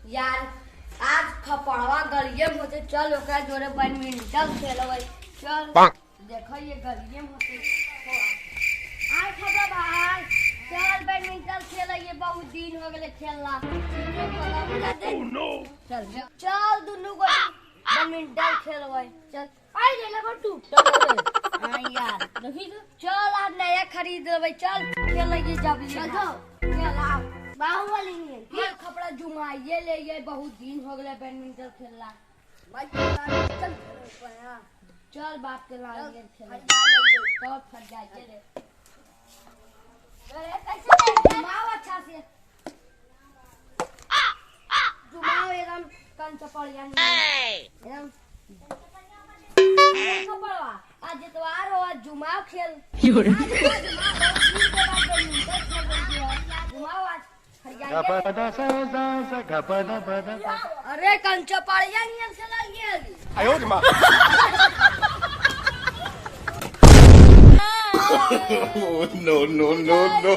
यार आज खपड़वा गलिए में होते, चल ओकरा जोरे बैडमिंटन खेलबै। चल देखिए गलिए में होते। आय खपड़ा भाई, चल बैडमिंटन खेलिए, बहुत दिन हो गेले खेलला। चल चल दुनू गो बैडमिंटन खेलबै, चल। आई गेले पर टूटल। हाँ यार। देखी तो। चल आज नया खरीद लेबै, चल खेलिए जब। चल। चल आओ। बाहुबली नियन। ये कपड़ा जुमाइए ले ये, बहुत दिन हो गए बैडमिंटन खेलला। भाई चल। चल बाप के लाल खेल तब फट जाइए रे। अरे कैसे? जुमाओ अच्छा से जुमाओ, एकदम कंच पड़ गया एकदम खपड़वा। आज इतवार हो, आज जुमाओ खेल। आज जुमाओ, बहुत दिन के बाद बैडमिंटन खेल रही है। जुमाओ आज फट जाइए रे। अरे कंच पड़ गया नियम से लग गया। 哎呦我的妈！No, no, no, no.